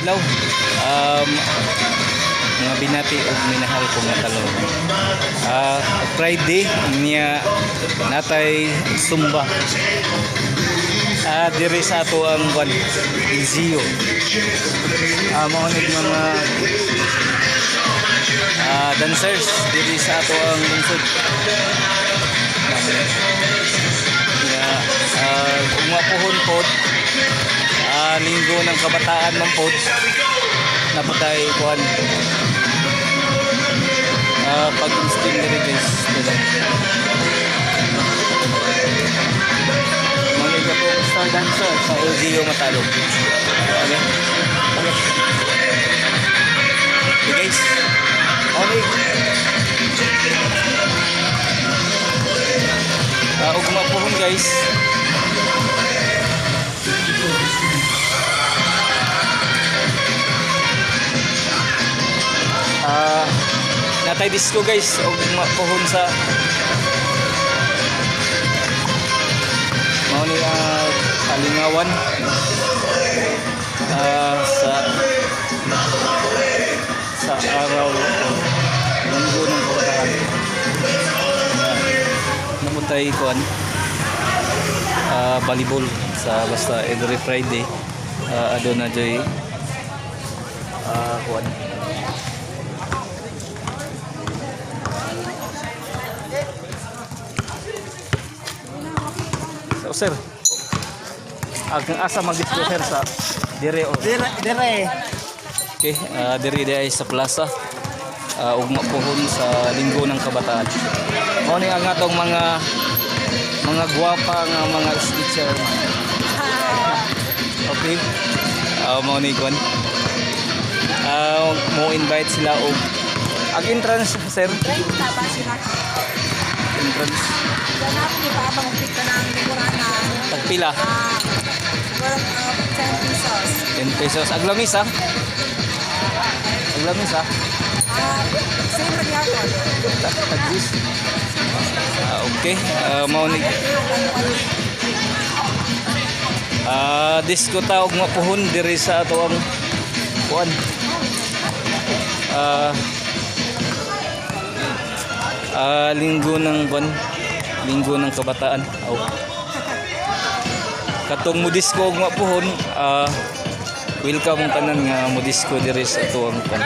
Adlaw. Mga binati ug minahal kong matalon. Friday niya natay Zumba. Diri sa ato ang kwan, LGU. Mao ni mga dancers diri sa ato ang lungsod. Ya, ugma pohon pod, Linggo ng Kabataan man pod, napatay kuan pag-steam diri, guys, dili. Mga ka po star dancer sa LGU Matalom. Okay. Okay. Okay, guys. Okay. Ugma pohon, guys. Natay disco, guys, ugma pohon sa mao ni kalingawan sa araw o Linggo ng Kabataan. Namuntay kuan volleyball sa basta every Friday, aduna joy kuan. So, sir, ang asa mag-disco, sir, sa dire o Dire, dire. Okay, diri di ay sa plaza. Ugma pohon sa Linggo ng Kabataan. Mao ni ang atong mga gwapa nga mga teacher. Okay. Mao ni kwan. Mo invite sila og ang entrance, sir. 30 ba sila? Entrance. Ganap, di ba abang ka ng mura na Tagpila? Siguro 10 pesos. 10 pesos. Ang lamis ah. Ang lamis ah. Same ra gyapon. Tagis. Okay. Mao ni disco ta og mapuhon diri sa ato ang kuan. Linggo ng kuan, Linggo ng Kabataan. Oh. Katong mo disco og mapuhon, welcome ang tanan nga mo disco diri sa ato ang kuan.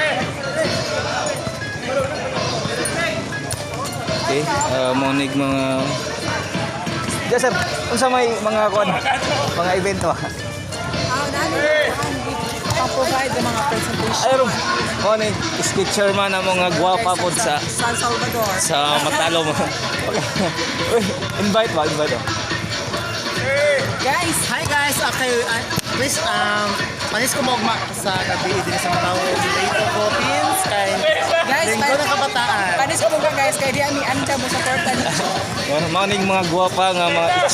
Okay, mao nig mga. Ya, sir, unsa may mga kuan? Mga event ba? Nani pang-provide ng mga presentation. Ay, ro. Mao ni skit chairman ang mga gwapa pod sa San Salvador. Sa Matalom. Uy, invite ba? Invite ba? Guys, Hi guys, okay, please panis ko maugma sa gabi din sa Matawo dito Philippines kay guys, Linggo ng Kabataan. Panis ko mga guys, kay di ami anda mo suporta niyo. Mao ni mga gwapa nga mga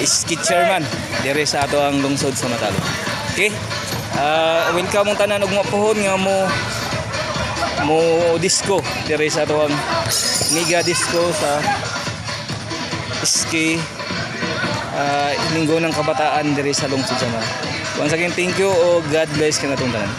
skit chairman dire sa ato ang lungsod sa Matalom. Okay? Welcome ang tanan og mapuhon nga mo mo disco dire sa ato ang mega disco sa ski Linggo ng Kabataan dire sa lungsod sa Matalom. Once again, thank you o God bless kanatong tanan.